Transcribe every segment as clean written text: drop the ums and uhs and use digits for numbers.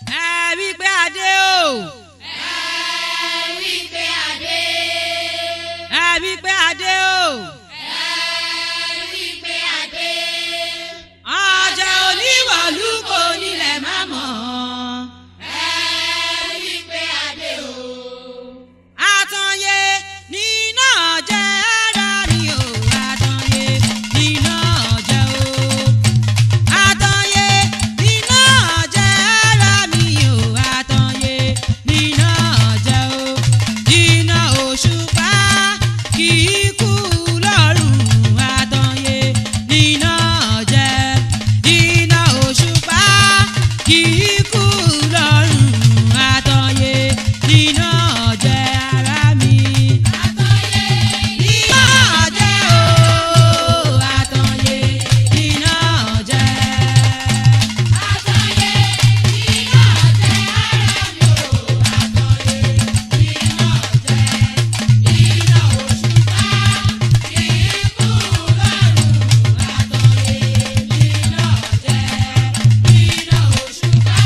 Ẹ wí pé adé o. Ẹ wí pé adé. Ẹ wí pé adé o. Ẹ wí pé adé. Ọjà oníwọ̀lú kò nílẹ̀ má mọ̀. Ẹ wí pé adé o. Àtànyè nínà jẹ́ ara mi o. Àtànyè nínà jẹ́ o. Àtànyè nínà jẹ́ ara mi o. Àtànyè nínà jẹ́ o. Iná òṣùpá kì í kú lọ́rùn. Àtànyè nínà jẹ́. Iná òṣùpá kì í kú lọ́rùn. Àtànyè nínà jẹ́ ara mi. Àtànyè Iná jẹ́ o, àtànyè iná jẹ́. Àtànyè iná jẹ́ ara mi o. Àtànyè iná jẹ́. Iná òṣùpá kì í kú lọ́rùn. Àtànyè iná jẹ́. Iná òṣùpá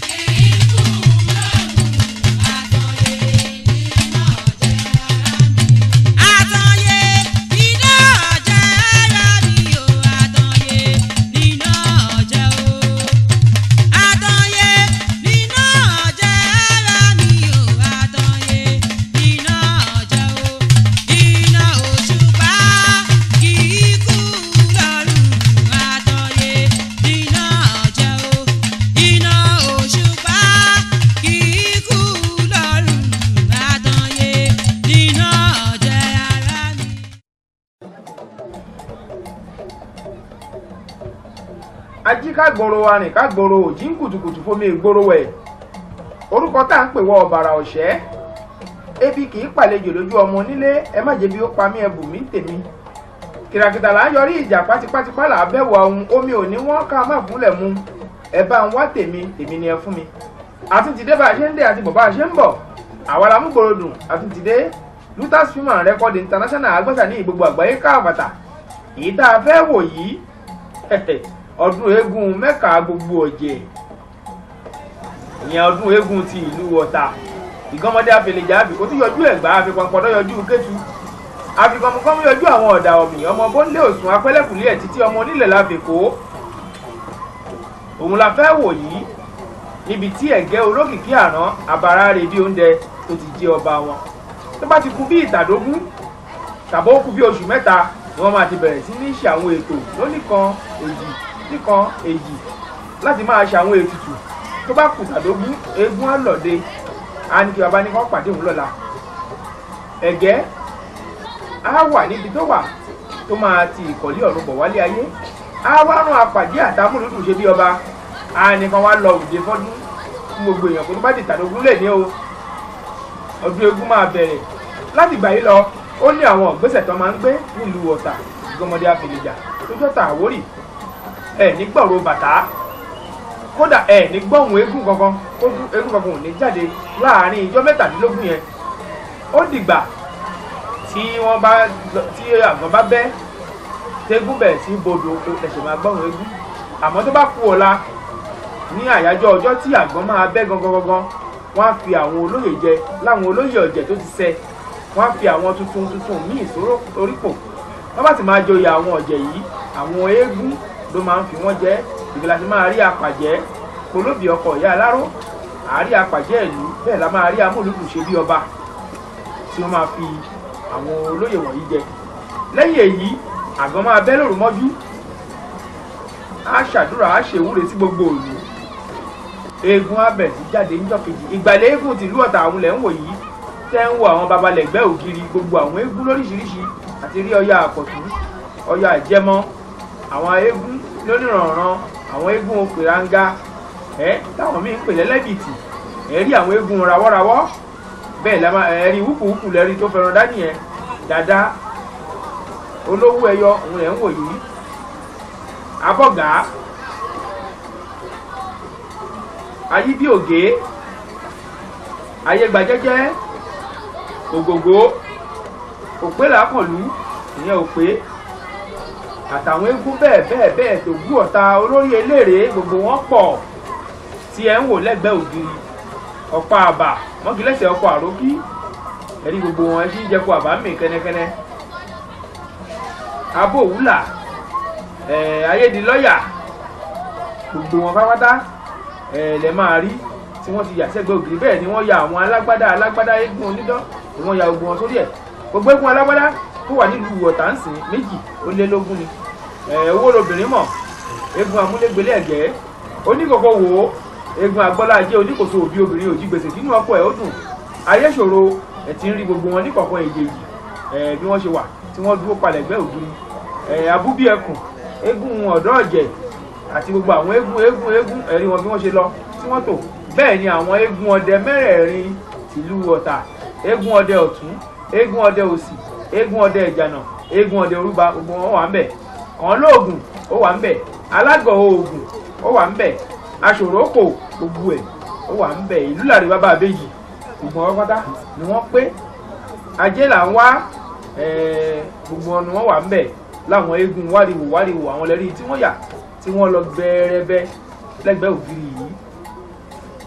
kì í kú lọ́rùn. Àtànyè iná jẹ́ ara mi. Àtànyè iná jẹ́ ara mi o, àtànyè iná jẹ́ o. Àtànyè iná jẹ́ ara mi o, àtànyè iná jẹ́ o. Iná òṣùpá kì í kú lọ́rùn. Àtànyè iná jẹ́ o. Iná òṣùpá kì í kú lọ́rùn. Àtànyè iná jẹ́ ara mi. Ají kágboro arìn kágboro òjì ń kùtùkùtù fomi ìgboro wẹ̀. Orúkọ tá à ń pè wọ ọ̀bàrà ọ̀ṣẹ́. Ebi kì í pàlejò lójú ọmọ onílé, ẹ má jẹ́ bí ó pa mí, ẹ bù mí tèmi. Kìràkìtà là ń yọrí ìjà, pátípátipá là á bẹ̀wò ọ̀hún. Omi ò ní wọ́n ká má fúnlẹ̀ mu. Ẹ bá ń wá tèmi, tèmi ni ẹ fún mi. Àti ti dé bá a ṣe ń dé àti bọ̀ bá a ṣe ń bọ̀. Àwa la mú gbòòrò dùn. Àti ti dé Lutas Film and Record International agbọ́sà ní gbogbo àgbáyé káàbàtà. Èyí tá a fẹ́ wò yìí, ọdún eégún Mẹ́kà gbogbo ọ̀jẹ̀, ìyẹn ọdún eégún ti ìlú Ọ̀tà. Ìgànmọ́dé àfẹlẹ̀jà àbíkó tó yọjú Ẹ̀gbá, àfipọ̀npọ̀dọ̀ yọjú Kétu, àfikọ́mukọ́mú yọjú àwọn ọ̀dà ọ̀mì, ọmọ bóńlé òsùn apẹ́lẹ́kùlé ẹ̀ títí ọmọ onílẹ̀ láfẹ̀kọ́. Òun la fẹ́ wò yìí, níbi tí ẹ̀gẹ́ olókìkí àrán àbàrà rè bí oúnjẹ tó ti jẹ́ ọba wọn. Tó bá ti kú bí ìtàdógún tàbó kú bí oṣù 3 ni wọ́n máa ti bẹ̀rẹ̀ sí ní ṣe àwọn ètò lónìkan èjì nìkan èjì láti máa ṣe àwọn ètùtù. Tó bá kù tàdógún, eégún á lọ̀de, á ní kí baba ní kó pàdé òun lọ́la. Ẹ̀gẹ́ á wà níbi tó wà tó máa ti ìkọ̀lé ọ̀run bọ̀ wálé ayé. Á wá rán apàdé àtàmúlùdùn ṣe bí ọba, á ní kan wá lọ òde fọ́dún fún gbogbo èèyàn kó tó bá di tàdógún lè ní o. Ọdún eégún máa bẹ̀rẹ̀ láti ìgbà yìí lọ. Ó ní àwọn ìgbésẹ̀ tó máa ń gbé nílùú Ọ̀tà. Ìgànmọ́dé àfẹlẹ̀jà tójọ́tà Àwórì, ẹ̀ ní gbọ̀rọ̀ bàtà, kódà ẹ̀ ní gbọ̀hùn eégún kankan, eégún kankan ò ní jáde láàrin ìjọ 17 yẹn. Ó dìgbà tí wọ́n bá tí àgbọn bá bẹ́ tégún bẹ̀rẹ̀ sí bodò ẹ̀ṣẹ̀ máa gbọ̀hùn eégún. Àmọ́ tó bá kú ọ̀la ní àyájọ́ ọjọ́ tí àgbọn máa bẹ́ gangan gangan, wọ́n á fi àwọn olóyè jẹ láwọn olóyè ọ̀jẹ̀ tó ti ṣẹ, wọ́n á fi àwọn tuntun tuntun míì sóró orípò. Wọ́n bá sì máa joyè àwọn ọ̀jẹ̀ yìí, àwọn eégún ló máa ń fi wọ́n jẹ. Ìgbà láti máa rí apàjẹ́ olóbì ọkọ̀ ìyá aláró, àárí apàjẹ́ ìlú, bẹ́ẹ̀ la máa rí amúlùdùn ṣe bí ọba tí wọ́n máa fi àwọn olóyè wọ̀nyí jẹ. Lẹ́yìn èyí, àgọ́ máa bẹ́ lóru mọ́jú, á ṣàdúrà, á ṣèwúre sí gbogbo ìlú. Eégún á bẹ̀rẹ̀ sí jáde níjọ́ kejì. Ìgbàlẹ̀ eégún tìlú Ọ̀tà àwọn lẹ̀ ń wò yìí, tẹ́ ń wo àwọn babalẹ̀gbẹ́ ògiri, gbogbo àwọn eégún lóríṣiríṣi àti rí Ọya àkọ̀tún, Ọya ìjẹmọ́, àwọn eégún lónìrànràn, àwọn eégún òpèranga ẹ táwọn míì ń pè lẹ́lẹ́bìtì, ẹ rí àwọn eégún rawọ́rawọ́, bẹ́ẹ̀ la máa ẹ rí wúkúwúkú lẹ́rí tó fẹ́ràn dání yẹn dada olówó ẹyọ òun lẹ̀ ń wò yìí. Abọ́gà ayíbíògé ayégbajẹ́jẹ́ ògògó òpè làákànlú ìyẹn òpè àtàwọn eégún bẹ́ẹ̀ bẹ́ẹ̀ bẹ́ẹ̀ tó gbú Ọ̀tà olórí eléré gbogbo wọn pọ̀ tí ẹ ń wò lẹ́gbẹ̀ẹ́ ògiri ọ̀pá àbà mọ́gilẹ́sẹ̀ ọkọ̀ àrókí ẹ̀rí gbogbo wọn ẹ sì ń jẹ́kọ̀ àbá mi kẹ́nẹ́kẹ́nẹ́ abó òwúlà ayédilọ́yà gbogbo wọn pátápátá lẹ máa rí tí wọ́n ti yà sẹ́gbẹ́ ògiri. Bẹ́ẹ̀ ni wọ́n ya àwọn alágbádá alágbádá eégún onídán ni wọ́n ya gbogbo wọn sórí ẹ̀. Gbogbo eégún alágbádá tó wà nílùú Ọ̀tà ń sìn 22 ni. Owó lobìnrin mọ̀, eégún amúlégbélé ẹ̀gẹ́ oníkòkò wò ó, eégún agbọ́lá ajé oníkòso òbí obìnrin òjì gbèsè kínú ọkọ ẹ̀ ó dùn ayéṣòro. Ẹ̀ ti ń rí gbogbo wọn níkọ̀ọ̀kan èjèèjì bí wọ́n ṣe wà tí wọ́n dúró palẹ̀ gbẹ́ ògiri. Abúbí ẹkùn, eégún ọ̀dọ́ ọ̀jẹ̀ àti gbogbo àwọn eégún eégún eégún ẹ̀rí wọn bí wọ́n ṣe lọ tí wọ́n tò. Bẹ́ẹ̀ ni àwọn eégún ọdẹ mẹ́rẹ̀ẹ̀rin tìlú Ọ̀tà, eégún ọdẹ ọ̀tún, eégún ọdẹ òsì, eégún ọdẹ ìjànà, eégún ọdẹ orúba, gbogbo wọn wà ń bẹ̀. Kàn lóògùn ó wà ń bẹ̀, alágọ̀ oògùn ó wà ń bẹ̀, aṣòrókò gbogbo ẹ̀ ó wà ń bẹ̀, ìlú làrí bàbá àbẹ́yì gbogbo wọn pátá ni wọ́n pé. Ajé là ń wá, gbogbo wọn ni wọ́n wà ń bẹ̀ láwọn eégún wáriwò wáriwò àwọn lẹ́rí tí wọ́n yà tí wọ́n lọ gbẹrẹbẹ lẹ́gbẹ̀ẹ́ ògiri yìí.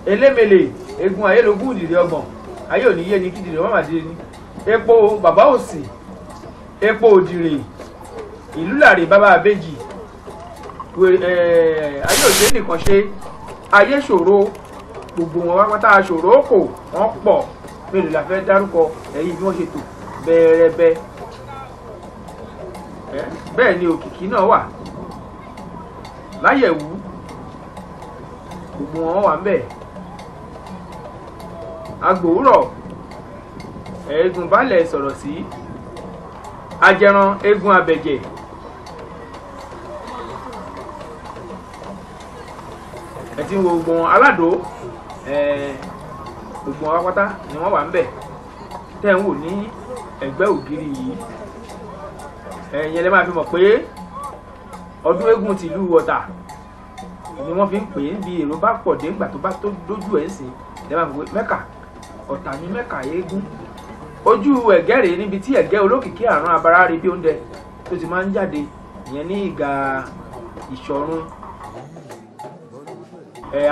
Elémele eégún ayélogún ìdìrí ọgbọ̀n, ayé òní yé ni kídìrí ọmọ màdìrí ni. Epo bàbá òsì, epo òdìrè, ìlú làrí bàbá àbẹ́jì, ayé òṣèré nìkan ṣe, ayé ṣòro gbogbo wọn wá pátá aṣòro kò wọ́n pọ̀. Mélòó la fẹ́ dárúkọ ẹ̀yìn bí wọ́n ṣe tò bẹ́ẹ̀rẹ́bẹ́. Bẹ́ẹ̀ ni òkìkí náà wà láyẹ̀wú, gbogbo wọn wà ń bẹ̀. Agbòwúrọ̀ eégún balẹ̀ sọ̀rọ̀ sí, ajẹran eégún abẹ̀jẹ̀, ẹ ti ń wo gbogbo wọn aládò, gbogbo wọn pátá ni wọ́n wà ń bẹ̀ tẹ́ ń wò ní ẹ̀gbẹ́ ògiri yìí. Ẹ̀yin lè máa fi mọ̀ pé ọdún eégún tìlú Ọ̀tà ni wọ́n fi ń pè é. Bí èrò bá pọ̀ dé ńgbà tó bá tó dójú ẹ̀ ń sìn lè máa fi pé Mẹ́kà Ọ̀tà ní Mẹ́kà eégún. Ojú ẹ̀gẹ́ rèé níbi tí ẹ̀gẹ́ olókìkí àrùn abara rí bí oúnjẹ tó ti máa ń jáde, ìyẹn ní ìgà Ìṣọ̀run.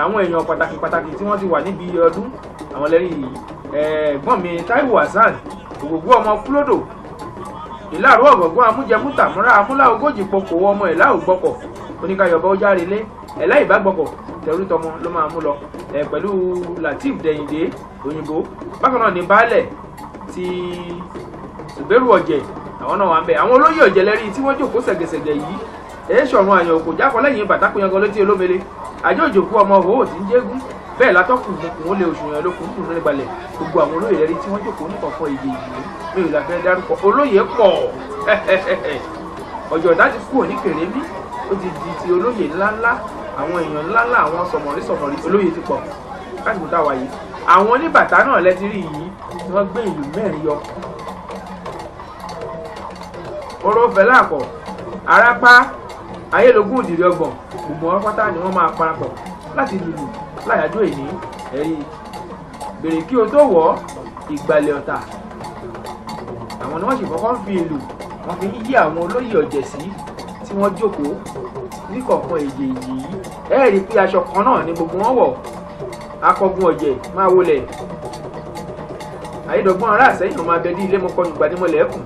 Àwọn èèyàn pàtàkì pàtàkì tí wọ́n ti wà níbi ọdún àwọn lẹ́rìí yìí. Ẹ̀gbọ́n mi Táíwò Hasan ògògbó ọmọ kúlódò ìlàrú ọ̀gọ̀ngàn amújẹmútàmúra amúlá ogójì pokò ọmọ ẹ̀là ògbọ́kọ̀ oníkayọ̀bọ járe lé ẹ̀là ìbágbọ́kọ̀ tẹrútọmọ ló máa mú lọ pẹ̀lú Lateef Dẹ̀yìndé òyìnbó. Bákan náà ní baálẹ̀ ti Ṣùgbẹ́rù Ọ̀jẹ̀ àwọn náà wà ń bẹ̀. Àwọn olóyè ọ̀jẹ̀ lẹ́rìí tí wọ́n jókòó ṣẹ̀gẹ̀ṣẹ̀gẹ̀ yìí. Èéṣọ̀run àyàn òkò jákọ́ lẹ́yìn bàtàkùn létí olómele àjọ òjòkú ọmọ òhò tí ń jégún bẹ́ẹ̀ látọ́kùn mokùn ó lé oṣù yẹn lókun dùn ní balẹ̀. Gbogbo àwọn olóyè lẹ́rí tí wọ́n jókòó níkọ̀ọ̀kan èdè yìí mélòó la fẹ́ dárúkọ olóyè pọ̀. Ọ̀jọ̀ ọ̀dá ti kúrò ní kèrèmí, ó ti di ti olóyè ńláńlá, àwọn èèyàn ńláńlá, àwọn sọ̀mọ̀rí sọ̀mọ̀rí olóyè ti pọ̀ lásìkò tá a wà yìí. Àwọn oníbàtà náà lẹ́ti rí yìí tí wọ́n gbé ìlú mẹ́rin yọ. Oró fẹlá àpọ̀ arápá ayélogún ìdìrí ọgbọ̀n gbogbo wọn pátá ni wọ́n máa parapọ̀ láti lùlù láyàjọ́ èní. Ẹ̀rí bèrè kí o tó wọ̀ ìgbàlẹ̀ Ọ̀tà àwọn ni wọ́n sì kọ́kọ́ ń fi ìlù wọ́n fi ń yí àwọn olóyè ọ̀jẹ̀ sí tí wọ́n jókòó níkọ̀ọ̀kan èjèèjì yìí. Ẹ rí i pé aṣọ kan náà ni gbogbo wọn wọ̀. Akọgun ọ̀jẹ̀ máa wọlé ayédọ̀gbọ́n ará àsẹ́yìn ọmọ abẹ́dí ilé mọ́kànnù gbadémọ́lẹ̀ ẹ̀kùn.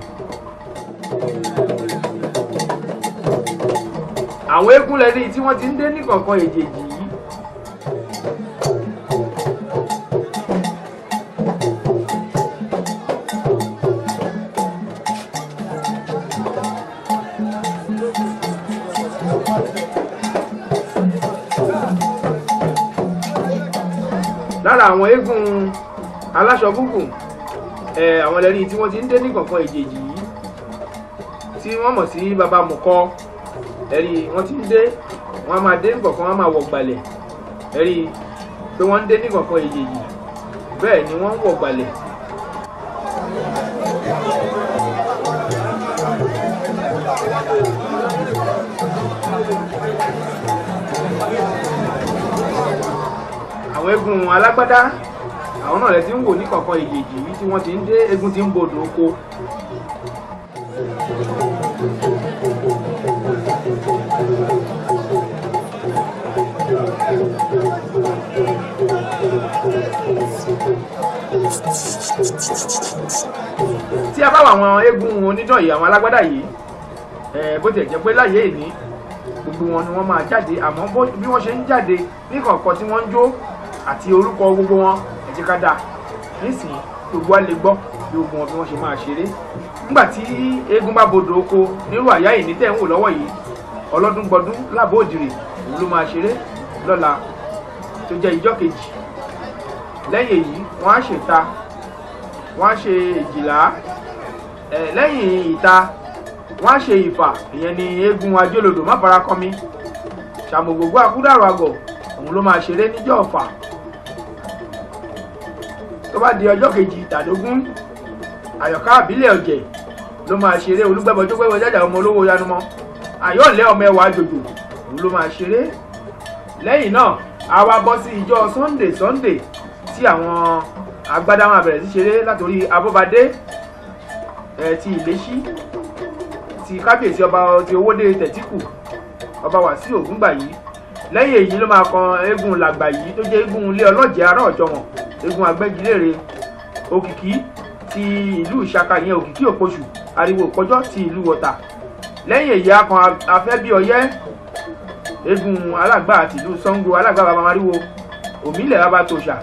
Àwọn eégún lẹ́rí tí wọ́n ti ń dé níkọ̀ọ̀kan èjèèjì yìí. Lára àwọn eégún aláṣọ gúngùn àwọn lẹ́rí tí wọ́n ti ń dé níkọ̀ọ̀kan èjèèjì yìí tí wọ́n mọ̀ sí baba mọ̀kọ́. Ẹ̀rí wọ́n ti ń dé, wọ́n á máa dé níkọ̀ọ̀kan, wọ́n á máa wọ̀ gbalẹ̀. Ẹ̀rí pé wọ́n ń dé níkọ̀ọ̀kan èjèèjì bẹ́ẹ̀ ni wọ́n ń wọ̀ gbalẹ̀. Àwọn eégún alágbádá àwọn náà lẹ ti ń wò níkọ̀ọ̀kan èjèèjì yìí tí wọ́n ti ń dé. Eégún ti ń bodò oko. Tí a bá wà àwọn eégún onídàn yìí, àwọn alágbádá yìí, bó tiẹ̀ jẹ́ pé láyé ìní gbogbo wọn ni wọ́n máa jáde, àmọ́ bí wọ́n ṣe ń jáde ní kọ̀ọ̀kan tí wọ́n ń jó àti orúkọ gbogbo wọn, ẹ jẹ́ ká dáa nísìnyí gbogbo wa lè gbọ́ bí gbogbo wọn bí wọ́n ṣe máa ṣeré. Nígbà tí eégún bá bodò oko nírú àyá ìní tẹ̀ ń wò lọ́wọ́ yìí, ọlọ́dún gbọdún lábọ́ òdìrè òun ló máa ṣeré lọ́la tó jẹ́ ìjọ́ kejì. Lẹ́yìn èyí wọ́n á ṣèta, wọ́n á ṣe èjìlá, lẹ́yìn ìta wọ́n á ṣe ìfà, ìyẹn ni eégún ajólodò má fara kọmi. Ṣàmùgbògbò akúdàrọ̀ àgọ̀ òun ló máa ṣeré níjọ́ ọ̀fà. Tó bá di ọjọ́ kejì ìtàdógún, àyọ̀ká àbílẹ̀ ọ̀jẹ̀ ló máa ṣeré. Olúgbẹ́bọjọ́gbẹ́bọ jájà ọmọ olówó yanumọ́, àyọ̀lẹ́ ọmọ ẹwà àjòjò òun ló máa ṣeré. Lẹ́yìn náà a wá bọ́ sí ìjọ Sunday Sunday tí àwọn agbádá máa bẹ̀rẹ̀ sí ṣeré látòrí Abọ́badé ti Ìléṣí, ti kábíyèsí ọba ti Owódé Tẹ̀tíkù, ọba Wàsíù Ògúngbàyí. Lẹ́yìn èyí ló máa kan eégún Làgbàyí tó jẹ́ eégún ilé ọlọ́jẹ̀ ará Ọ̀jọ̀wọ̀n, eégún Agbẹ́gilére, Òkìkí ti ìlú Ìṣàkà yẹn, Òkìkí Òpoṣù, Ariwo Òpọjọ́ ti ìlú Ọ̀tà. Lẹ́yìn èyí a kan Afẹ́bíọyẹ́, eégún Alágbà àti ìlú Ṣàngó, Alágbà bàbá Mariwo, Òmílẹ̀ bàbá Tòṣà,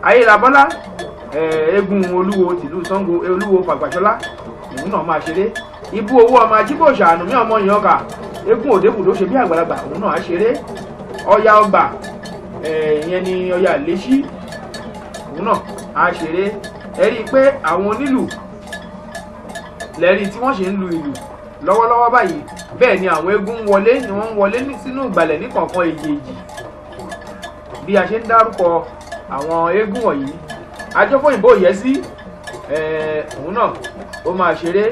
Ayélabọ́lá, eégún Olúwo tìlú Ṣàngó, Olúwo Fàgbàṣọlá òun náà máa ṣeré. Ibú owó ọmọ Ajíbòṣà ànúmí ọmọ ìyànká, eégún Òdebùdó ṣe bí àgbàlagbà òun náà á ṣeré. Ọya ọgbà, ìyẹn ni Ọya Ìléṣí òun náà á ṣeré. Ẹ rí i pé àwọn onílù lẹ́rí tí wọ́n ṣe ń lu ìlù lọ́wọ́lọ́wọ́ báyìí, bẹ́ẹ̀ ni àwọn eégún ń wọlé ni wọ́n ń wọlé sínú ìgbàlẹ̀ ní kọ̀ọ̀kan èjèèjì. Bí a ṣe ń dárúkọ àwọn eégún wọ̀nyí, Ajófóyìnbó Yẹ́sí òun náà ó máa ṣeré.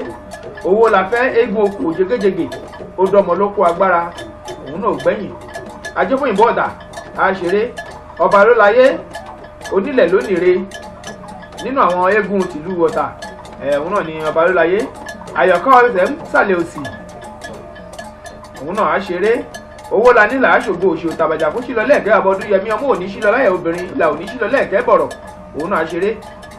Owó la fẹ́ eégún okò jégéjégé, ó dọ́mọ ló kó agbára òun náà gbẹ̀yìn. Ajófóyìnbó Ọ̀tà á ṣeré. Ọba ló láyé, onílẹ̀ lónìí nínú àwọn eégún tìlú Ọ̀tà, òun náà ni ọba ló láyé. Àyọ̀ká ọ̀sẹ̀ ń sàlẹ̀ òsì òun náà á ṣeré. Owó la nílà aṣògo òṣì òtàbàjà fún sílọ lẹ́ẹ̀kẹ́ àbọ̀dún yẹmí ọmọ òní sílọ láyẹ̀ obìnrin ìlà òní sílọ lẹ́ẹ̀kẹ́ bọ̀rọ̀ òun náà á ṣeré.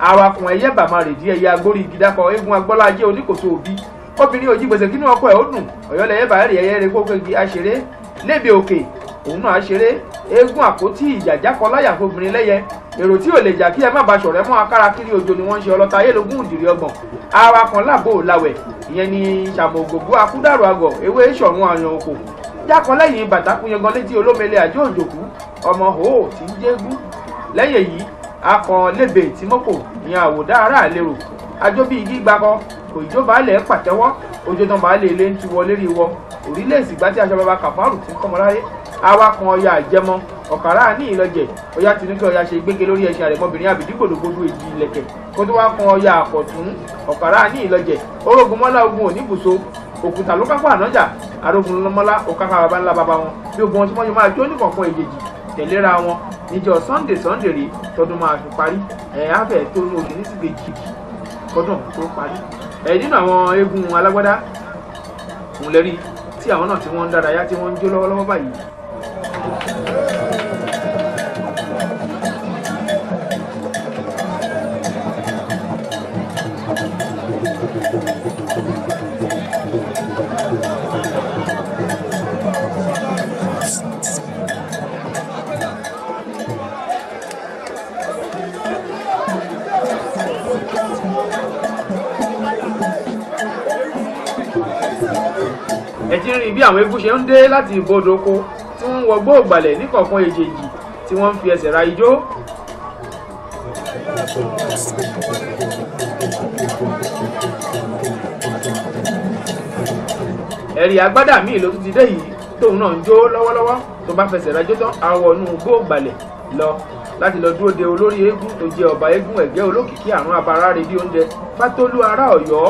Awakùn ẹyẹ bàmà rèdí ẹyẹ agbórí igi dákọ, eégún agbọ́lá ajé oníkòtò òbí, obìnrin òjì gbèsè kínú ọkọ ẹ̀ ó dùn, ọ̀yọ́lẹ̀yẹ bàárẹ̀ ẹyẹ rẹ kókó igi á ṣeré. Lébe òkè òun náà á ṣeré. Eégún àpótí ìjàjákọ láyà fobìnrin lẹ́yẹ, èrò tí ò lè jà kí ẹ má ba ṣọ̀rẹ́ mọ́, akára kiri òjò ni wọ́n ń ṣe ọlọ́ta ayélogún ìdìrí ọgbọ̀n. Awakàn láàbò làwẹ̀ ìyẹn ni Ṣàmògògó akúdàrò àgọ̀ ewé ṣọ̀run àyàn òkò jákọ lẹ́yìn bàtà kúyangan létí olómele àjọ òjòkú ọmọ hòó tí ń jégún. Lẹ́yìn èyí akàn lébè tí mọ́kò ìyẹn àwòdá ará àlérò àjọ bíi igi gbakọ kò ìjó baálẹ̀ pàtẹ́wọ́ ojú tán baálé ilé ń tuwọ́ lérí wọ òrílẹ̀ ìsìgbà tí aṣọ bàbá kàfárù ti ń kọ́mọ láyé. Awakàn ọya àjẹmọ ọ̀kàrà ní ìlọjẹ ọya tinúkẹ́ ọya ṣe gbége lórí ẹṣin àrẹ̀mọbìnrin àbìdí gbòdògbòdò èjì ìlẹ̀kẹ̀ kó tó wá kan ọya àkọ̀tún ọ̀kàrà ní ìlọjẹ orógunmọ́lá ogun òníbùsọ òkúta ló kápá ànájà arógun lọ́mọ́lá òkàkà baba ńlá baba wọn bí ogun wọn tí wọ́n ṣe máa jó níkọ̀ọ̀kan èjèèjì tẹ̀léra wọn níjọ́ Sunday Sunday rí tọdún máa fi parí. Ẹ̀ á fẹ́ tó ní oṣù nísìkejì kọdún tó parí. Ẹ̀ nínú àwọn eégún alágbádá òun lẹ́rí tí àwọn náà tí wọ́n ń dárayá tí wọ́n ń jó lọ́wọ́lọ́wọ́ báyìí. Ẹ ti ń rí bí àwọn eégún ṣe ń dé láti ibodò oko tí wọ́n ń wọgbó ògbàlẹ̀ níkọ̀ọ̀kan èjèèjì tí wọ́n ń fi ẹsẹ̀ ra ijó. Ẹ̀rí agbádá míì ló tún ti dé yìí tóun náà ń jó lọ́wọ́lọ́wọ́ tó bá fẹsẹ̀ ra ijó tán awọ inú igbó ògbàlẹ̀ lọ láti lọ dúró de olórí eégún tó jẹ́ ọba eégún Ẹ̀gẹ́ olókìkí àrùn abara rèdí oúnjẹ Fátólú ará Ọ̀yọ́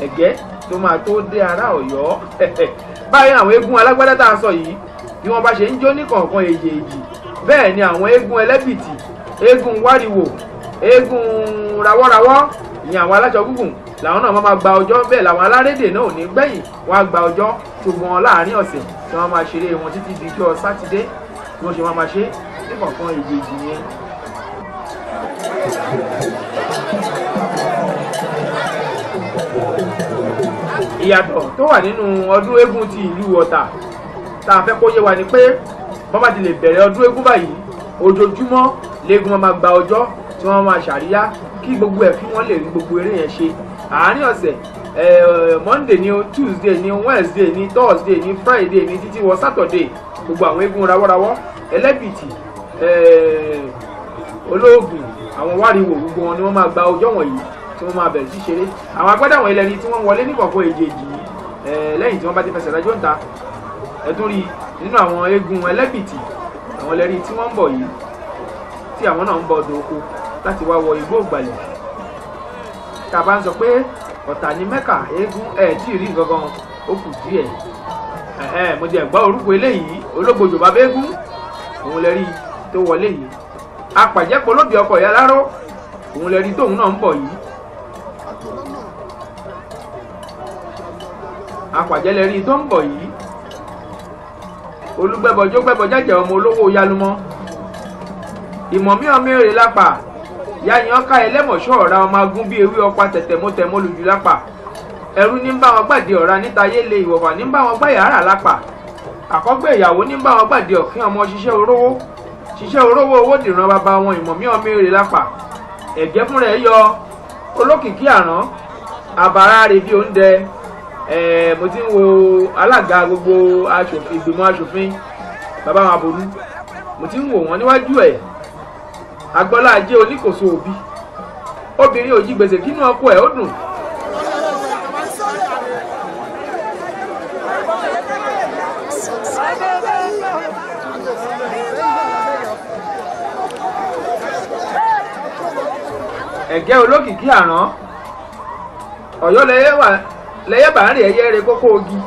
Ẹ̀gẹ́ tó máa tó dé ará Ọ̀yọ́. Báyìí àwọn eégún alágbádá tá a sọ yìí bí wọ́n bá ṣe ń jó ní kọ̀ọ̀kan èjèèjì bẹ́ẹ̀ ni àwọn eégún ẹlẹ́bìtì, eégún wáriwò, eégún rawọ́rawọ́ ìyẹn àwọn aláṣọ gúngùn làwọn náà máa gba ọjọ́, bẹ́ẹ̀ làwọn alárédè náà ò ní gbẹ̀yìn wọ́n á gba ọjọ́ ṣùgbọ́n láàárín ọ̀sẹ̀ tí wọ́n máa ṣeré wọn títí di ijọ́ Sátidé bí wọ́n ṣe máa ṣe ní kọ̀ọ̀kan èjèèjì yẹn. Ìyàtọ̀ tó wà nínú ọdún eégún ti ìlú Ọ̀tà tá a fẹ́ kó yé wa ni pé bọ́n bá ti lè bẹ̀rẹ̀ ọdún eégún báyìí, ojoojúmọ́ léegun máa gba ọjọ́ tí wọ́n máa ṣàríyá kí gbogbo ẹ̀ kí wọ́n lè rí gbogbo eré yẹn ṣe. Àárín ọ̀sẹ̀, Monday ni, Tuesday ni, Wednesday ni, Thursday ni, Friday ni, títí wọ Saturday, gbogbo àwọn eégún rawọ́rawọ́, ẹlẹ́bìtì, olóògùn, àwọn wáriwò, gbogbo wọn ni wọ́n máa gba ọjọ́ wọ̀nyí tí wọ́n máa bẹ̀rẹ̀ sí ṣeré. Àwọn agbádá àwọn ẹlẹ́ni tí wọ́n wọlé níkọ̀ọ̀kan èjèèjì yìí, lẹ́yìn tí wọ́n bá ti fẹsẹ̀ rájọ́ ń ta. Ẹ tún rí nínú àwọn eégún ẹlẹ́bìtì, àwọn ẹlẹ́rìí tí wọ́n ń bọ̀ yìí, tí àwọn náà ń bọ̀ ọdọ̀ oko láti wá wọ igbó ìgbàlẹ̀. Tá a bá ń sọ pé Ọ̀tà ní Mẹ́kà eégún, ẹ̀ tí ì rí nǹkan kan, ó kù díẹ̀. Mo ti ẹ̀ gbọ́ orúkọ eléyìí, Ológbòjò bàbá eégún, òun lẹ́rí tó wọlé yìí. Apàjẹ́pọ̀ lóbi ọkọ̀ ìyá láró, òun lẹ́rí tóun náà ń bọ̀ yìí. Apàjẹ́ lẹ́rí tó ń bọ̀ yìí. Olúgbẹ́bọjó gbẹ́bọ jẹ́jẹ́ ọmọ olówó yálùmọ́. Ìmọ̀mí ọmọ èrè lápá yáyan ọ̀ka ẹlẹ́mọ̀ṣọ́ ọ̀ra ọmọ agún bíi ewé ọ̀pá tẹ̀tẹ̀mọ́tẹ̀mọ́ lójú lápá. Ẹrú ní bá wọn gbàdé ọ̀ra níta yéle, ìwọ̀fà ní bá wọn gbá yàrá lápá. Àkọ́gbé ìyàwó ní bá wọn gbàdé ọ̀kín ọmọ ṣiṣẹ́ orówó ṣiṣẹ́ orówó owó dìran bàbá wọn. Ìmọ̀mí ọmọ èrè lápá. Ẹ̀gẹ́ fúnra ẹ̀ yọ olókìkí àrán àbàrà rẹ̀ bí oúnjẹ. Mo ti ń wo alága gbogbo ìgbìmọ̀ aṣòfin bàbá wọn Abolú, mo ti ń wò wọ́n níwájú ẹ̀. Agbọ́lá ajé oníkòso òbí, obìnrin ò jí gbèsè kínú ọkọ ẹ̀ ó dùn. Ẹ̀gẹ́ olókìkí àrán Ọ̀yọ́ lẹ́yẹ bá ń rí ẹyẹ rẹ kókó ogi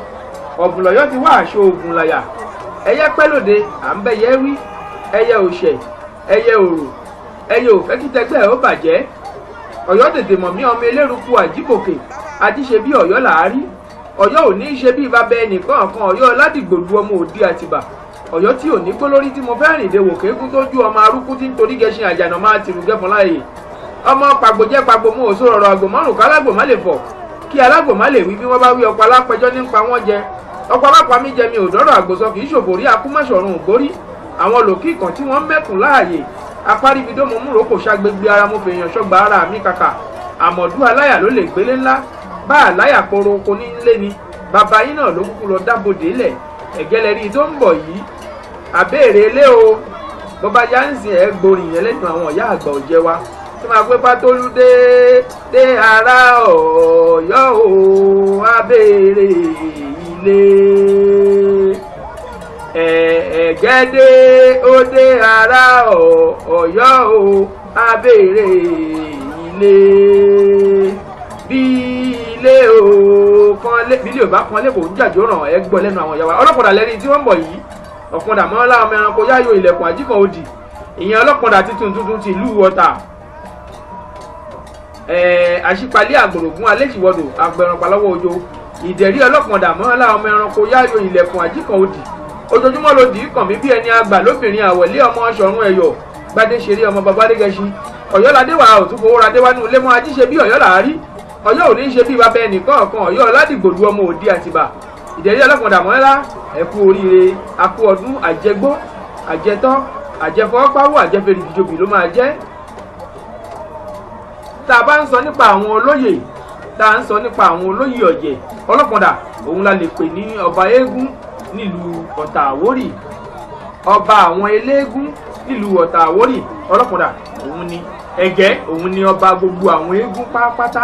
ọ̀bùn lọ́yọ́ ti wá aṣọ ògùn làyà. Ẹyẹ pẹ́ lóde à ń bẹ́yẹ wí, ẹyẹ òṣè, ẹyẹ òrò, ẹyẹ òfẹ́ kí tẹgbẹ́ ó bàjẹ́. Ọ̀yọ́ tètè mọ̀ mí ọmọ eléruku àjíbòkè àti ṣe bí Ọ̀yọ́ làárí. Ọ̀yọ́ ò ní í ṣe bí bàbá ẹnìkan kan. Ọ̀yọ́ ládìgbòlu ọmọ òdi àtìbà. Ọ̀yọ́ tí ò ní gbó lórí tí mo fẹ́ rìn dé wòkè kú tójú ọmọ arúkú tí ń torí gẹṣin àjànà máa tìrù gẹfọn láàyè. Ọmọ pàgbò jẹ́ pàgbò mú òṣò rọrọ àgbò márùn kálágbò má lè fọ̀ kí alágbò má lè wí bí wọ́n bá wí ọ̀pọ̀ alápẹjọ́ nípa wọ́n jẹ. Ọ̀pọ̀ alápá mi jẹ mi ò dọ́rọ̀ àgbòsọ kì í ṣòfò rí akúmọ̀ṣọ̀run ògbórí. Àwọn lòkì kan tí wọ́n mẹ́kùn láàyè apáríbidó mo múrò kò ṣàgbégbé ara mo fèèyàn ṣọgbà ara mi kàkà. Àmọ̀dú aláyà ló lè gbélé ńlá bá àláyà poro oko nílé ni bàbá yín náà ló kúkú lọ dábòdè lẹ̀. Ẹ̀gẹ́lẹ́rí tó ń bọ̀ yìí àbẹ́ẹ̀rẹ̀ ilé o, bó bá yá ń sìn ẹ́ gborin yẹn lẹ́nu àwọn ìyá àgbà ọ̀jẹ̀ wa tí máa pé Pátólú dé dé ará Ọ̀yọ́ o abéèrè ilé. Ẹ̀gẹ́ dé ó dé ará Ọ̀yọ́ o abéèrè ilé. Bí ilé o kan lé bí ilé ò bá kan lé kò ń jàjó ràn ẹ́ gbọ́ lẹ́nu àwọn ìyá wa. Ọlọ́pàá lẹ́ni tí wọ́n ń bọ̀ yìí, ọ̀kadà mọ́lá ọmọ ẹranko yáyò ilẹ̀kùn àjíkàn òdì, ìyẹn ọlọ́pàá tuntun tuntun ti ìlú Ọ̀tà. Àṣìpalẹ̀ àgbòrògún alẹ́sìwọ́dò agbẹ̀rànpalọ́wọ́ ojo ìdẹ̀rí ọlọ́pàá mọ́lá ọmọ ẹranko yáyò ilẹ̀kùn àjíkàn òdì. Ojoojúmọ́ ló dì í kàn mí bí ẹni àgbà lóbìnrin àwọ̀lé ọmọ ṣọ̀run ẹ̀yọ̀ gbadé ṣeré ọmọ babadégẹṣin. Ọ̀yọ́ládé wà òtún fowó radé wá nù lémọ́ ajíṣe bí Ọ̀yọ́ làárí. Ọ̀yọ́ ò ní ṣe bí bàbá ẹnìkan kan. Ọ̀yọ́ ládìgbòlù ọmọ òdi àtìbà. Ìdẹ̀rí ọlọ́pàá mọ́lá ẹ kú oríire, a kú ọdún àjẹgbó àjẹtọ́ àjẹfọwọ́páwọ́ àjẹfẹ́rìgìjòbì ló máa jẹ́. Tá a bá ń sọ nípa àwọn olóyè, tá a ń sọ nípa àwọn olóyè ọ̀jẹ̀, ọlọ́pàá òun la lè pè ní ọba eégún nílùú Ọ̀tà Àwórì. Ọba àwọn eléégún nílùú Ọ̀tà Àwórì ọlọ́pàá òun ni. Ẹ̀gẹ́ òun ni ọba gbogbo àwọn eégún pátápátá.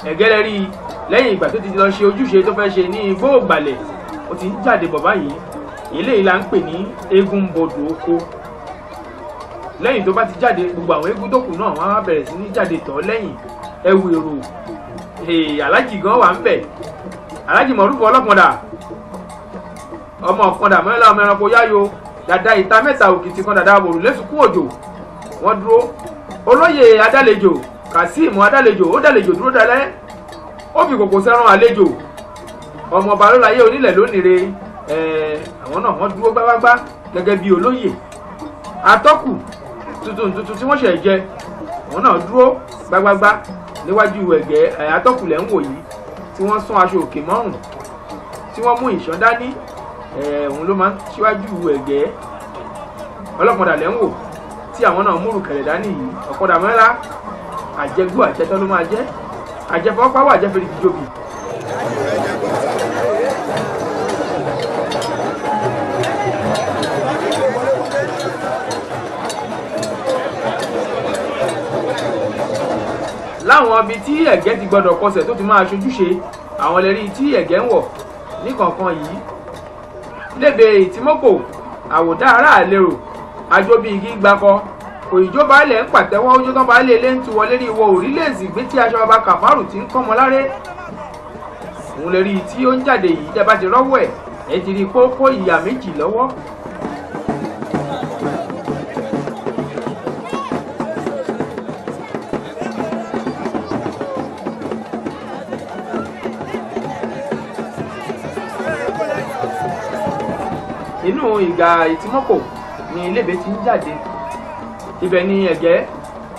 Ẹ̀gẹ́ lẹ rí i lẹ́yìn ìgbà tó ti lọ ṣe ojúṣe tó fẹ́ ṣe ní igbó ògbàlẹ̀, ó ti ń jáde bọ̀ báyìí. Eléyìí la ń pè ní eégún bodò oko. Lẹ́yìn tó bá ti jáde, gbogbo àwọn eégún tó kù náà wọ́n á bẹ̀rẹ̀ sí ní jáde tọ̀ lẹ́yìn. Ẹwù èrò alájì gan wà ń bẹ̀. Alájì mọ̀rúfọ̀ ọlọ́pọ̀dà ọmọ ọ̀kandà mọ́lá ọmọ ẹranko yáyo dàda ìta mẹ́ta òkìtì kan dàda àbòrò lẹ́sùnkún òjò wọ́n dúró. Olóyè adálejò Kazeem adálejò ó dálejò dúró dalẹ́ ó fi kòkò sẹ́ran àlejò ọmọ ọba lóláyé onílẹ̀ lónìí. Àwọn náà wọ́n dúró gbágbágbá gẹ́gẹ́ bí olóyè. Atọ́kù Tuntun tuntun tí wọ́n ṣẹ̀ jẹ òun náà dúró gbágbágbá níwájú ẹ̀gẹ́ atọ́kùlẹ̀ ń wò yìí tí wọ́n sún aṣọ òkè mọ́rùn tí wọ́n mú ìṣán dání. Òun ló máa ń síwájú ẹ̀gẹ́. Ọlọ́pọ̀dà lẹ́ ń wò tí àwọn náà múrù kẹ̀lẹ̀ dání yìí. Ọ̀kadà mẹ́ra àjẹgbó àjẹtọ́ ló máa jẹ́ àjẹfọ́páwọ̀ àjẹfẹ́rẹ́ ìjọbi. Láwọn ibi tí ẹ̀gẹ́ ti gbọdọ̀ kọsẹ̀ tó ti máa ṣojúṣe àwọn lẹ́rí tí ẹ̀gẹ́ ń wọ̀ níkọ̀ọ̀kan yìí. Lébè ìtìmọ́kò àwòdá ará àlérò àjọbí igi gbakọ òyìnjó baálẹ̀ ń pàtẹ́wọ́ ojú tán baálé ilé ń tu wọlé rí ìwọ òrílẹ̀èsì gbé tí aṣọ bàbá Kàfárù ti ń kọ́mọ láré. Òun lè rí i tí ó ń jáde yìí tẹ́ bá ti rọ́wọ́ ẹ̀ ẹ̀ ti rí i kó ìyà méjì lọ́wọ́. Inú ìgà ìtìmọ́kò ni Ilébe ti ń jáde. Ibẹ̀ ni ẹ̀gẹ́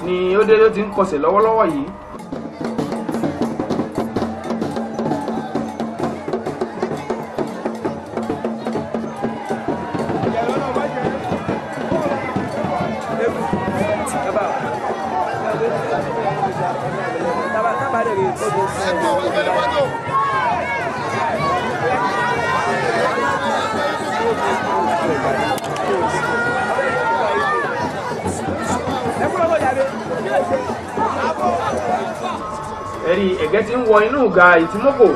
ni ó dé ló ti ń kọsẹ̀ lọ́wọ́lọ́wọ́ yìí. Ẹ̀rí ẹ̀gẹ́ ti ń wọ inú ìgà ìtìmọ́kò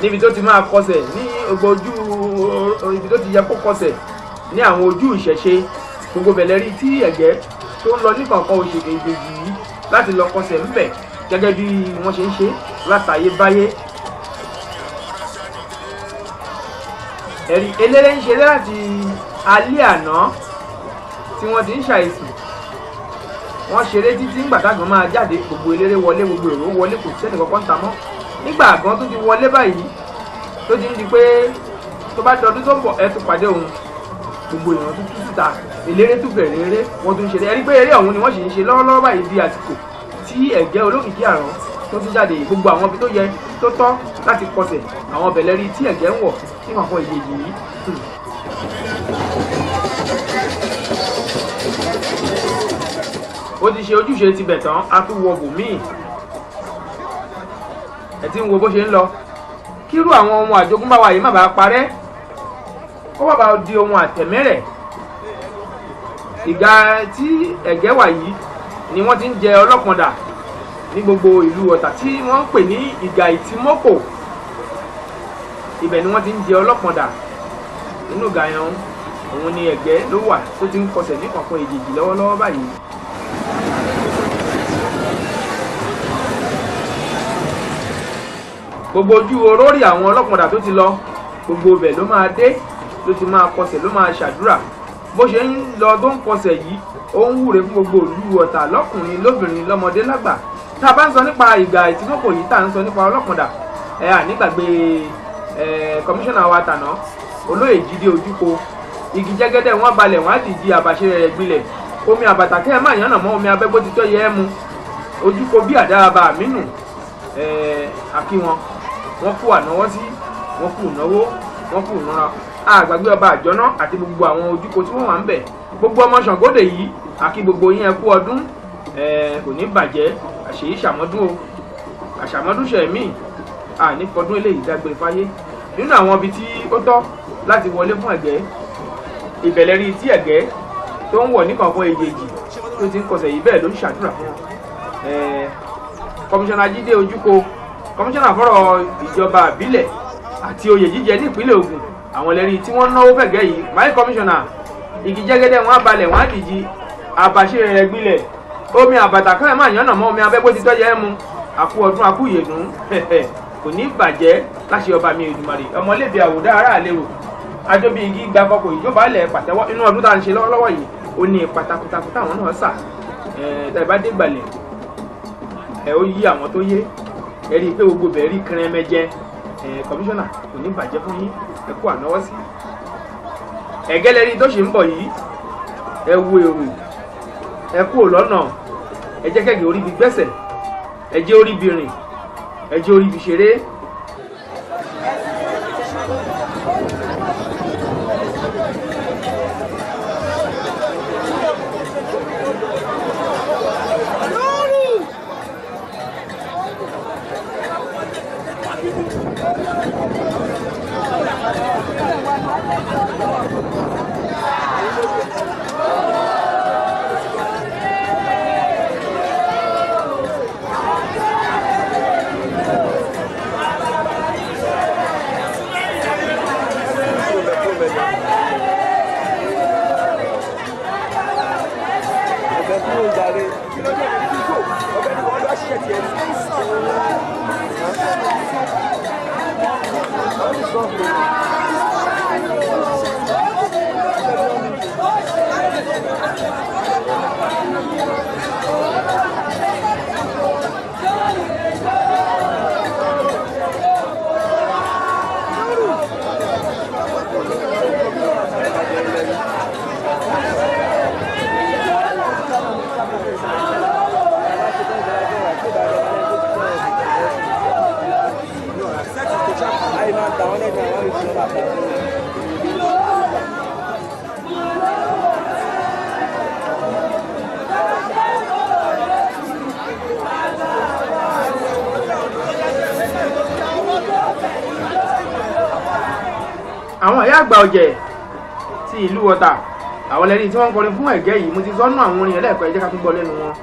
níbi tó ti máa kọsẹ̀ ní gbogbo ojú ibi tó ti yẹ kó kọsẹ̀ ní àwọn ojú ìṣẹ̀ṣe gbogbo bẹ̀lẹ̀ rí tí ẹ̀gẹ́ tó ń lọ ní kọ̀ọ̀kan oṣù kejì yìí láti lọ kọsẹ̀ ńbẹ̀ gẹ́gẹ́ bí wọ́n ṣe ń ṣe látayébáyé. Ẹ̀rí eléré ń ṣeré láti alẹ́ àná tí wọ́n ti ń ṣàìsùn. Wọ́n ṣeré títí ńgbà tágan máa jáde gbogbo eléré wọlé gbogbo èrò wọlé kò sẹ́ni kankan ń ta mọ́. Nígbà àgán tó ti wọlé báyìí tó ti ń di pé tó bá dọdún tó ń bọ̀ ẹ tún pàdé òun gbogbo èèyàn tó tú síta eléré tún bẹ̀rẹ̀ eré wọ́n tún ṣeré. Ẹ rí pé eré ọ̀hún ni wọ́n sì ń ṣe lọ́wọ́lọ́wọ́ báyìí di àsìkò tí ẹ̀gẹ́ olókìkí àrán tó tún jáde gbogbo àwọn ibi tó yẹ tó tọ́ láti kọsẹ̀ àwọn bẹ̀lẹ̀ rí tí ẹ̀gẹ́ ń wọ̀ ní kọ̀ọ̀kan ìyèjì yìí. Ó ti ṣe ojúṣe ti bẹ̀ tán a tún wọ bòmíì. Ẹ ti ń wo bó ṣe ń lọ kírú àwọn ohun àjogúnbá wa yìí má bàa parẹ́ kó má bàa di ohun àtẹ̀mẹ́rẹ̀. Ìgà tí ẹ̀gẹ́ wà yìí ni wọ́n ti ń jẹ ọlọ́pọ̀ndà ní gbogbo ìlú Ọ̀tà tí wọ́n ń pè ní ìgà ìtìmọ́kò. Ibẹ̀ ni wọ́n ti ń jẹ ọlọ́pọ̀ndà. Inú ìgà yẹn òun ni ẹ̀gẹ́ ló wà tó ti ń kọsẹ̀ ní kọ̀ọ̀kan èjèèjì lọ́wọ́lọ́wọ́ báyìí. Gbogbo ojú orórì àwọn ọlọ́pọ̀ndà tó ti lọ gbogbo ibẹ̀ ló máa dé ló ti máa kọsẹ̀ ló máa ṣàdúrà. Bó ṣe ń lọ tó ń kọsẹ̀ yìí ó ń wúre fún gbogbo ìlú Ọ̀tà lọ́kùnrin lóbìnrin lọ́mọdé lágbà. Tá a bá ń sọ nípa ìgà ìtìmọ́kò yìí tá à ń sọ nípa ọlọ́pọ̀ndà ẹ à nígbàgbé ẹ kọmíṣánná wa tàná olóyè Jídé Ojúko. Igi jẹ́gẹ́dẹ́ wọ́n balẹ̀ wọ́n á dìjì àbàṣe rẹ̀ gbilẹ̀. Omi àbàtà kẹ́ ẹ má yànnà mọ́ omi abẹ́gbó ti tọ́ yẹ ẹ́ mu. Ojúko bí àdáàbà àmínú ẹ àkí wọn wọ́n kú ànáwọ́ sí wọ́n kú ìnáwó wọ́n kú ìnára. Àgbàgbé ọba àjọná àti gbogbo àwọn ojúko tí wọ́n wà ń bẹ̀. Gbogbo ọmọ Ṣàngódè yìí àkí gbogbo yín ẹ kú ọdún kò ní bàjẹ́ àṣèyí ṣàmọ́dún o àṣàmọ́dún ṣẹ̀mí àní fọdún eléyìí dágbére fáyé. Nínú àwọn ibi tí ó tọ́ láti wọlé fún ẹ̀gẹ́ ìbẹ̀lẹ̀ rí tí ẹ̀gẹ́ tó ń wọ̀ ní kọ̀ọ̀kan èjèèjì tó ti ń kọsẹ̀ yìí bẹ́ẹ̀ ló ń ṣàdúrà fún wọn. Kọmíṣánná Jídé Ojúko kọmíṣánná fọ́rọ̀ ìjọba àbílẹ̀ àti oyè jíjẹ ní ìpínlẹ̀ Ògùn àwọn ẹlẹ́rìí tí wọ́n náwó fẹ̀gẹ́ yìí. Máì kọmíṣánná igi jẹ́gẹ́dẹ́ wọn abalẹ̀ wọn á dìjì àbàṣe rẹ̀ gbilẹ̀ omi àbàtà kan ẹ̀ máa yànnà mọ́ omi abẹ́gbó ti tọ́jẹ́ ẹ̀ mu. Àkú ọdún àkú ìyèdún kò ní bàjẹ́ láṣẹ ọba mi Èdùmàrè. Ọmọlébi àwòdá ará àlérò ajóbi igi gba kọkọ ìjọba alẹ̀ pàtẹ́wọ́. Inú ọdún tá à ń ṣe lọ́wọ́lọ́wọ́ yìí ó ní ipa takuntakun táwọn náà sà. Ẹ̀ ẹ̀ bá dé gbalẹ̀ ẹ̀ ó yí àwọn tó yé ẹ rí i pé gbogbo bẹ̀ẹ́ rí kẹrẹmẹjẹ. Kọmíṣánná kò ní bàjẹ́ fún yín ẹ kú ànáwọ́ sí. Ẹ̀gẹ́ lẹ́rí tó ṣì ń bọ̀ yìí Ẹ wo èrò, ẹ kúrò lọ́nà, ẹ jẹ́ kẹ́gẹ́ orí bi gbẹ́sẹ̀, ẹ jẹ́ orí bi rìn, ẹ jẹ́ orí bi ṣeré. Àwọn ìyá àgbà ọ̀jẹ̀ ti ìlú Ọ̀tà, àwọn lẹ́ni tí wọ́n ń kọrin fún ẹ̀gẹ́ yìí. Mo ti sọ́nù àwọn orin ẹlẹ́ẹ̀kọ́, ẹ jẹ́ ká tún gbọ́ lẹ́nu wọn.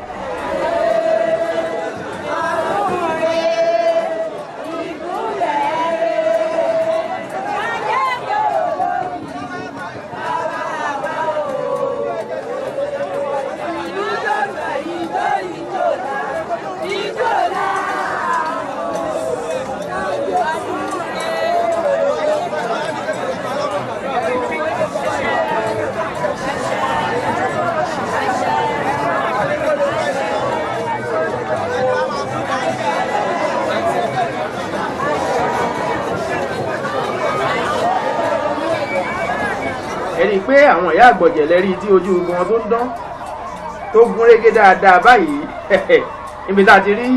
Ẹ rí i pé àwọn ìyá àgbọ̀jẹ̀ lẹ́rí tí ojú gbogbo wọn tó ń dán tó gún régé dáadáa báyìí. Níbi tá a ti rí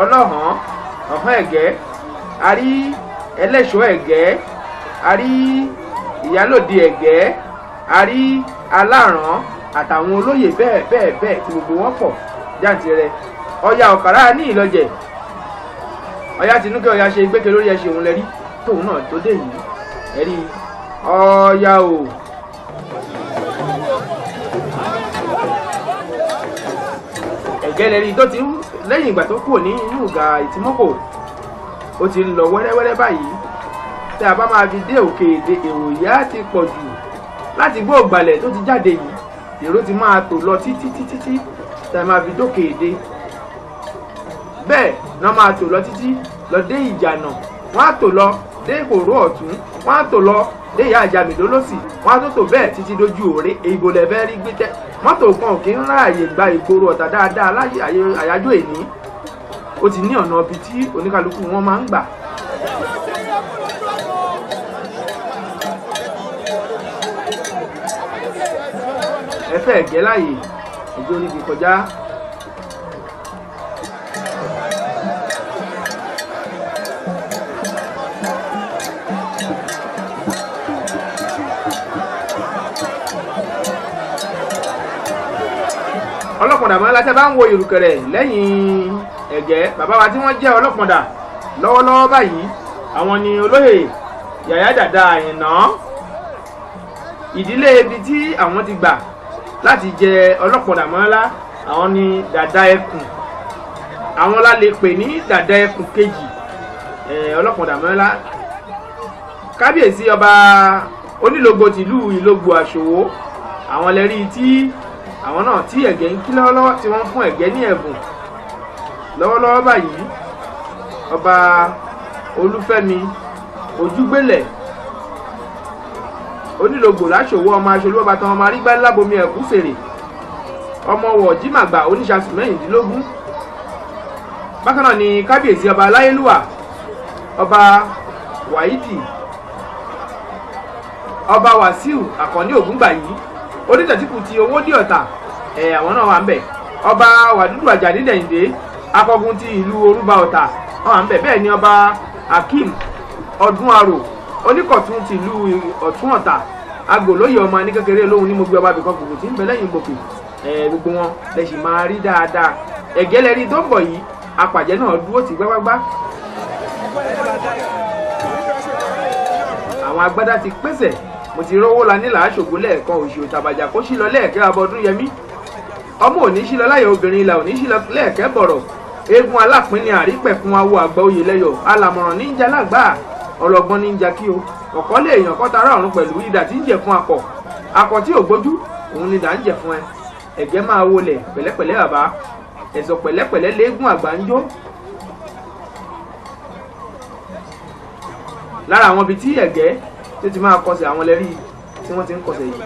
ọlọ́hàn ọ̀hán ẹ̀gẹ́, a rí ẹlẹ́ṣọ́ ẹ̀gẹ́, a rí ìyálòdì ẹ̀gẹ́, a rí aláràn àtàwọn olóyè bẹ́ẹ̀ bẹ́ẹ̀ bẹ́ẹ̀ tí gbogbo wọn pọ̀ jàǹtìrẹ. Ọya ọ̀kàrà ní ìlọjẹ̀, Ọya tinúkẹ́ Ọya ṣe gbẹ́kẹ̀ lórí ẹṣin òun lẹ́rí tóun náà tó dé yìí. Ẹ rí Ọya o. Ẹ̀gẹ́ lẹ́rí tó ti ń lẹ́yìn ìgbà tó kúrò ní inú ìgà ìtìmọ́kò, ó ti ń lọ wẹ́rẹ́wẹ́rẹ́ báyìí. Tí a bá máa fi dé òkè èdè, èrò ìyá ti pọ̀ jù láti gbọ́ ògbàlẹ̀ tó ti jáde yìí. Èrò ti máa tò lọ títí títí tí a máa fi dókè èdè. Bẹ́ẹ̀ náà máa tò lọ títí lọ dé ìjànà, wọ́n á tò lọ dé ìkòrò ọ̀tún, wọ́n á tò lọ dé ìyá àjàmìdó lọ́sì, wọ́n á tó tò bẹ́ẹ̀ títí dójú òré. Ìbò lẹ̀ fẹ́ rí gbé tẹ́ mọ́tò kan kì í ráàyè gba ìgboro Ọ̀tà dáadáa láyé àyájọ́ èní. Ó ti ní ọ̀nà ibi tí oníkálukú wọn máa ń gbà. Ẹ fẹ́ ẹ̀gẹ́ láàyè ẹjọ́ oníbi kọjá. Ọlọ́pọ̀dà mọ́ látẹ́ bá ń wo ìrùkẹ̀rẹ̀ lẹ́yìn ẹ̀gẹ́, bàbá wa tí wọ́n jẹ́ ọlọ́pọ̀dà lọ́wọ́lọ́wọ́ báyìí, àwọn ni olóyè Yàyà Dàda Àyìnà. Ìdílé ibi tí àwọn ti gbà láti jẹ ọlọ́pọ̀dà mọ́lá, àwọn ni Dàda Ẹkùn. Àwọn la lè pè ní Dàda Ẹkùn kejì ọlọ́pọ̀dà mọ́lá. Kábíyèsí ọba onílògbò tìlú Ìlógbò Àṣòwò, àwọn lẹ́rí tí àwọn náà tí ẹ̀gẹ́ ń kí lọ́wọ́lọ́wọ́, tí wọ́n ń fún ẹ̀gẹ́ ní ẹ̀bùn lọ́wọ́lọ́wọ́ báyìí. Ọba Olúfẹ́mi Ojúgbélẹ̀ onílògbò láṣòwò, ọmọ aṣolú ọba tán, ọmọ arígbá lábomi ẹ̀kú fèrè, ọmọ wọ̀ jimàgbà oníṣàsùn mẹ́rìndínlógún. Bákan náà ni kábíyèsí ọba aláyélúwà ọba Wàhídì ọba Wàsíù Àkànní Ògúngbàyí. Onítẹ̀síkù ti Owódì Ọ̀tà, ẹ̀ àwọn náà wà ń bẹ̀. Ọba Wàdúdù Àjàdí Dẹ̀yìndé, akọgun ti ìlú Orúba Ọ̀tà, wọ́n wà ń bẹ̀. Bẹ́ẹ̀ ni ọba Akeem Ọdún Arò, oníkọ̀tún ti ìlú Ọ̀tún Ọ̀tà, agòlóyè ọmọ ní kékeré lóhun ní mo gbé ọba bìkan gbogbo tí ń bẹ lẹ́yìn gbòkè. Ẹ̀ gbogbo wọn lẹ sì máa rí dáadáa. Ẹ̀gẹ́ lẹ́rí tó ń bọ̀ yìí, apàjẹ́ náà dúró tì gbágbágbá. Àwọn agbádá ti pèsè. Mo ti rówó la nílà aṣògo lẹ́ẹ̀kan òṣì òtàbàjà kó sí lọ lẹ́ẹ̀kẹ́ abọ́dún yẹmí ọmọ òní sí lọ láyọ̀ obìnrin ilà òní sí lọ lẹ́ẹ̀kẹ́ bọ̀rọ̀. Eégún alápín ni àrípẹ̀kun awo àgbà oyè lẹ́yọ̀ alàmọ̀ràn níjà lágbà ọlọ́gbọ́n níjà kí o ọ̀kọ́ lè èèyàn kọ́ tara ọ̀run pẹ̀lú idà tí ń jẹ̀ fún akọ̀ akọ̀ tí ò gbójú òun ni idà ń jẹ̀ fún ẹ. Ẹ̀gẹ́ máa wọlẹ̀ pẹ̀lẹ́pẹ̀lẹ́ bàbá ẹ̀sọ̀ pẹ̀lẹ́pẹ̀lẹ́ léégún àgbà ń jó. Lára àwọn ibi tí ẹ̀gẹ́ tó ti máa kọsẹ̀ àwọn lẹ́rí tí wọ́n ti ń kọsẹ̀ yìí.